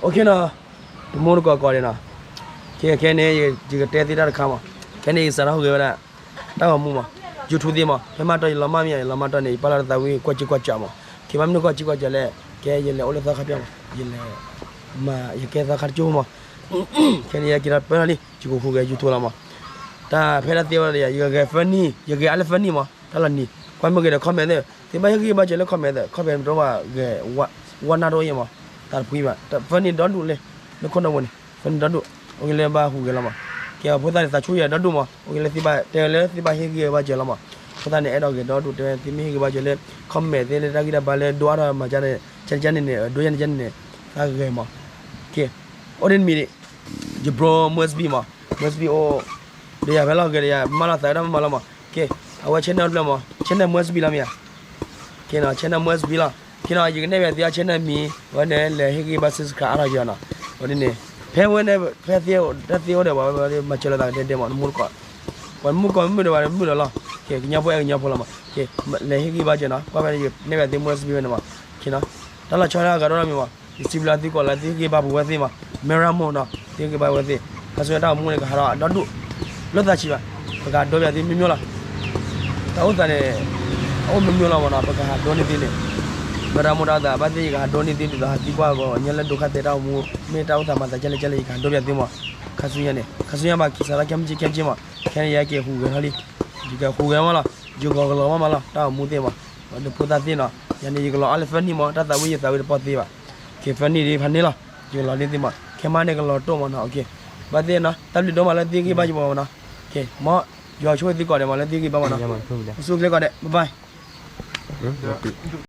OKနီၤ, တမူတကိးကိးန့ၣ်နီၤ, ခဲခဲန့ၣ် ယကတဲသ့တၢ်တခါမး, ခဲန့ၣ် ယစးထီၣ်ဟူးဂဲၤဝဲဒၣ် တၢ်ဂီၤမူမး, YouTube သ့ၣ်မး, ဖဲမၤတီၢ်ယလီၤမၢ်မ့ၢ်ယၤ ယလီၤမၢ်တီၢ်န့ၣ် ယပာ်လီၤတၢ်သးဝံၣ်ကွၢ်ကၠံကွၢ်ကၠးမး, ခဲမးမနုၤကွၢ်ကၠံကွၢ်ကၠးလဲၣ်, ခဲယလဲၤအိၣ်လၢသီခါပၠၣ်မး, ယလဲၤ မၤ ယကဲသီခါတကၠိမး, ခဲန့ၣ် ယက့ၤဒီးပၢၢ်ထီၣ်လံ ယကဟူးဂဲၤ YouTube လီၤမး, တၢ်ဖဲတၢ်သ့ဝဲဒီးယၤ ယကဂဲၤ funny ယဂဲၤအါလၢ funny မး, တၢ်လီၤနံၤ ကွၢ်မ့ၢ်ဂ့ၤဒီး comment သ့ၣ် သုဘၣ်ဟ့ၣ်ဂံၢ်ဘၣ်စၢၤလၢ comment သ့ၣ် comment တအိၣ်ဘၣ်ဂဲၤ ဝါနၢ်တအိၣ်ယဲမး, တၢ်တဖှံဘၣ် funny ဒီဒူၣ်လံ, လၢခိၣ်နူာ်ပူၤန့ၣ် funny ဒီဒူၣ်, အိၣ်က့ၤလၢဘၣ်ဟူးဂဲၤလီၤမး, ကဲအဖိသၣ်န့ၣ် သးဆူၣ်ယဲဒီဒူၣ်မး, အိၣ်က့ၤလၢသုဘၣ်တဲဝဲလၢသုဘၣ်ဟ့ၣ်ဂံၢ်ဘၣ်စၢၤလီၤမး, ဖိသၣ်န့ၣ် အဲၣ်ဒိးဂဲၤဒီဒူၣ် တဲဝဲသုမ့ၢ်ဟ့ၣ်ဂံၢ်ဘၣ်စၢၤလၢ comment သ့ၣ်လၢတၢ်ဂံၢ်တၢ်ဘါလၢဒိၣ်အါထီၣ်မၤကန့ၣ် ကန့ၣ်ကန့ၣ်န့ၣ် ဒိၣ်ယဲန့ၣ်ကန့ၣ်န့ၣ် သးဂဲၤမး, ကဲ အိၣ်ဒ်နမံၤဒံး ယ bro Mosby မး, Mosby အိၣ် ဒီးယၤဖဲလီၤဂဲၤဒီးယၤ မၤလီၤသးဝဲဒၣ်မးမးလီၤမး, ကဲ အဝဲ channel တဖျၢၣ်မး, channel Mosby လီၤမ့ၢ်ဧါ, ကဲနီၤ channel Mosby လီၤ, ကဲနီၤ ယကနဲၣ်ဘၣ်သုအ channel မံၤ ဝဲန့ၣ် လဲၤဟ့ၣ်ဂံၢ်ဘၣ် subscribe အါထီၣ်က့ၤအီၤနီၤ, ဝဲဒ်န့ၣ် ဖဲဝဲန့ၣ် ဖဲတၢ်သ့အိၣ်ဒီး ပှၤမၤစၢၤလိာ်သးကဒဲဒဲမး နမူတကိး, ပှၤမုၣ်ကီၢ်မုၣ်ဒီးပှၤမုၣ်ဒီးလီၤ, ကဲ ကညီဖိအဲၣ်ကညီဖိလီၤမး, ကဲ လဲၤဟ့ၣ်ဂံၢ်ဘၣ်စၢၤနီၤ, ကွၢ်ဖဲန့ၣ် ယနဲၣ်ဘၣ်သု Mosby ဝဲန့ၣ်မး, ကဲနီၤ တၢ်လီၤဆီဒၣ်ဂၤဒီးမ့ၢ်မး, ယစံးဘျုးသုကိးလၢသုဟ့ၣ်ဂံၢ်ဘၣ်ပဝဲသ့ၣ်မး, မဲရမိၢ်နီၤ သုဟ့ၣ်ဂံၢ်ဘၣ်ဝဲသ့ၣ်, ခါဆူညါတၢ်အိၣ်မူန့ၣ် ကဟးထီၣ်ဒီဒူၣ်, လၢသးဆံးဘၣ်, ပကဟးဒိပၠးသုမ့ၢ်မ့ၢ်လီၤ, တၢ်အိၣ်သးန့ၣ် အအိၣ်မ့ၢ်မ့ၢ်လီၤမးနီၤ ပကဟးဒိန့ၢ်သုန့ၣ်, ဒီးတၢ်မူတၢ်သးဘၣ်သ့ၣ် ယကဟးဒိန့ၢ်သု ဒ်သိးဟးသံကွၢ်အဂီၢ် ညါလၢဒိခါသဲးတၢ်အိၣ်မူ မ့ၢ်တၢ်အိၣ်သးမၤသးကဲလဲၣ်ကဲလဲၣ် ယကဟးဒိပၠးသုမး, ခါဆူညါန့ၣ် ခါဆူညါဘၣ်က့ၤစးထီၣ်ခဲမုၢ်ဆ့ၣ်ခဲဆ့မး, ခဲန့ၣ် ယဟဲက့ၤဟူးဂဲၤထီၣ်လံ, ယကဟူးဂဲၤမးလီၤ, ယဂီၤကလီၤမးမးလီၤ တၢ်အိၣ်မူသ့ၣ်မး, ဒီးဖိသၣ်သ့ၣ်နီၤ, ယၤန့ၣ် ယကလီၤအါလၢ funny မး တၢ်သးဝံၣ်ယသးဝံၣ်တပီၢ်သ့ဘၣ်, ကဲ funny ဒ်ဖးန့ၣ်လီၤ, ယကလီၤလံသ့ၣ်မး, ခဲမးန့ၣ်ကလီၤတိၢ်မးနီၤ, ဘၣ်သ့ၣ်နီၤ တၢ်ဘျုးဒိၣ်မးလၢသုဟ့ၣ်ဂံၢ်ဘၣ်ယၤမးနီၤ, ကဲ မ်ယွၤဆိၣ်ဂ့ၤသုကိးဂၤဒဲးမးလၢသုဟ့ၣ်ဂံၢ်ဘၣ်မးနီၤ, ဆူၣ်ချ့ကိးဂၤဒဲး bye bye.